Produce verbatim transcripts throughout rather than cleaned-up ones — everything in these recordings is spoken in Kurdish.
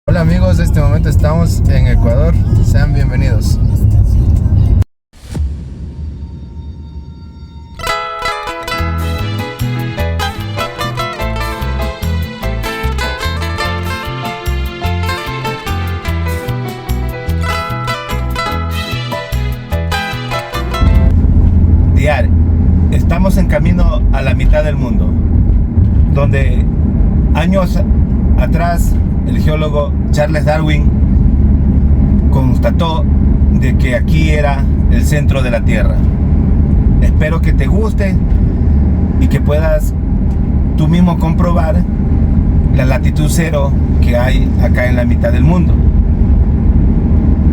Hola amigos, en este momento estamos en Ecuador. Sean bienvenidos. Diar, estamos en camino a la mitad del mundo, donde años atrás el geólogo Charles Darwin constató de que aquí era el centro de la Tierra. Espero que te guste y que puedas tú mismo comprobar la latitud cero que hay acá en la mitad del mundo.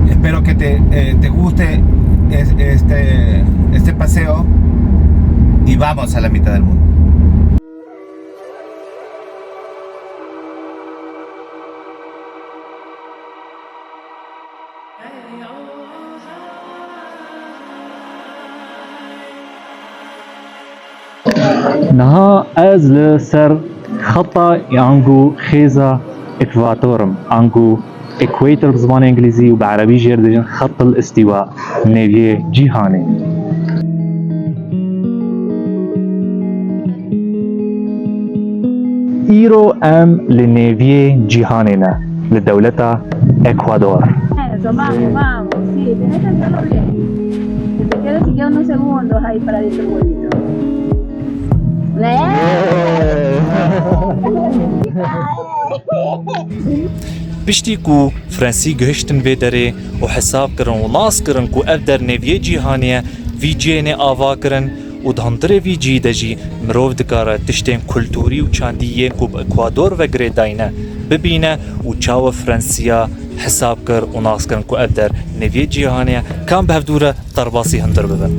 Espero que te, eh, te guste es- este, este paseo y vamos a la mitad del mundo. Niha ez li ser xeta ango xêza ekvator im, ango equator bi zimanê îngilîzî û bi erebî jê re dibêjin xet el îstîwa, nêviyê cîhanê. Îro em li nêviyê cîhanê ne, li dewleta Ekwador. Eso, vamos, vamos, sí, tenés que hacerlo bien. Si te quedas, si queda unos segundos ahí para abrirte el huevito. Piştî ku Frensî gihiştin vê derê û hesab kirin û nas kirin ku ev der nêviyê cîhanê ye, vî cihê nê ava kirin û di hundirê vî cihî de jî mirov dikare tiştên kultûrî û çandî yên ku bi Ekwador ve girêdayî ne, bibîne û çawa Frensiya hesab kir û nas kirin ku ev der nêviyê cîhanê ye, kan bi hevdû re derbasî hundir bibin.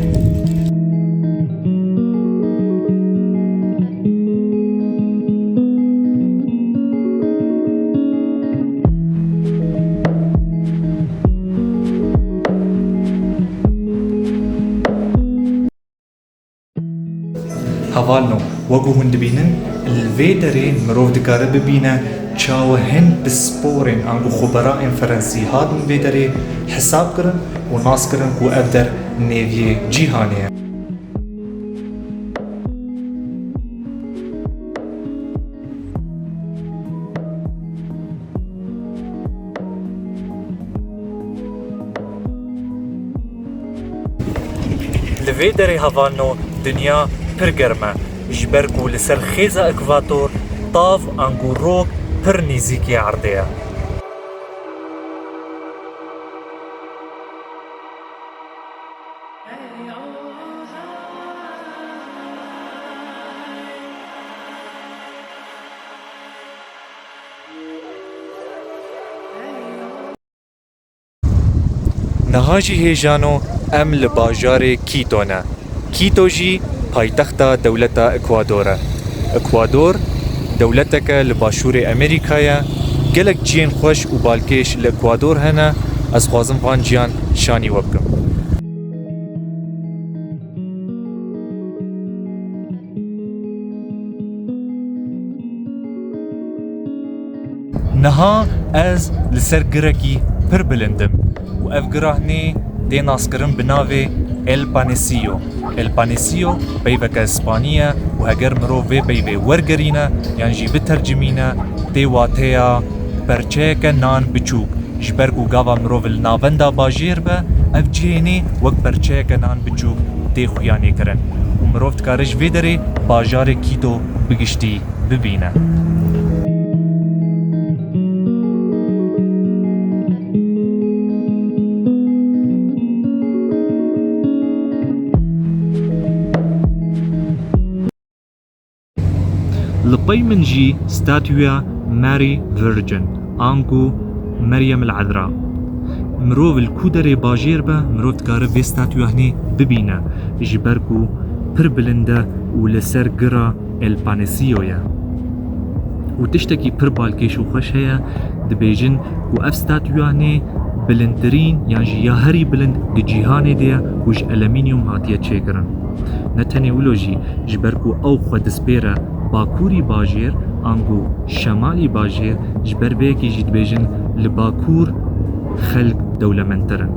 Hevalno, wekû hûn dibînin, li vê derê mirov dikare bibîne çawa hin pisporên ango xwebera ên Ferensî hatin vê derê hesab kirin û nas kirin ku ev der nêviyê cîhanê ye. Li vê derê hevalno dinya pir germ e, ji ber ku li ser xêza ekvator tav ango rok pir nêzîkî erdê ye. Niha jî hêjano em li bajarê Quito ne. Quito jî paytexta dewleta Ekwador e. Ekwador dewleteke li başûrê Amerîka ye. Gelek ciyên xweş û balkêş li Ekwador hene, ez xwazim van ciyan şanî we bikim. Niha ez li ser girekî pir bilind im û ev girahnê tê naskirin bi navê El Panecillo. El Panecillo peyveke spanî ye û heger mirov vê peyvê wergerîne yan jî bitercimîne, tê wateya perçeyeke nan biçûk. Ji ber ku gava mirov li navenda bajêr be, ev cihê nê wek perçeyeke nan biçûk tê xuyanê kirin û mirov dikare ji vê derê bajarê Quito bi giştî bibîne. Li pey min jî statûya Mary Virgin, ango Meryem el Ezra. Mirov li ku derê bajêr be, mirov dikare vê statûya hinê bibîne, ji ber ku pir bilind e û li ser gira El Panecillo ye. Û tiştekî pir balkêş û xweş heye, dibêjin ku ev statûya hinê bilindtirîn yan jî ya herî bilind di cîhanê de ye û ji elemînyum hatiye çêkirin. Ne tenê wilo jî, ji ber ku ew xwe dispêre bakurî bajêr, ango şemalî bajêr, ji ber vê yekê jî dibêjin Li Bakur xelk dewlemendtir in.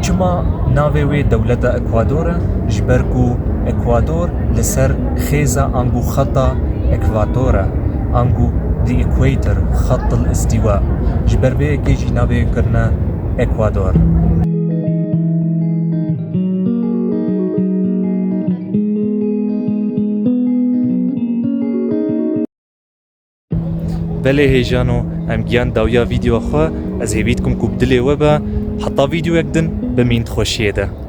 Çima navê wê dewleta Ekwador e? Ji ber ku Ekwador li ser xêza ango xeta Ekvator e, ango the equator, xet el îstîwa. Ji ber vê yekê jî navê kirine Ekwador. Belê hêjano, em giyan dawiya vîdeoya xwe, ez hêvî dikim ku bi dilê we be, heta vîdeoyek din bimîn di xweşiyê de.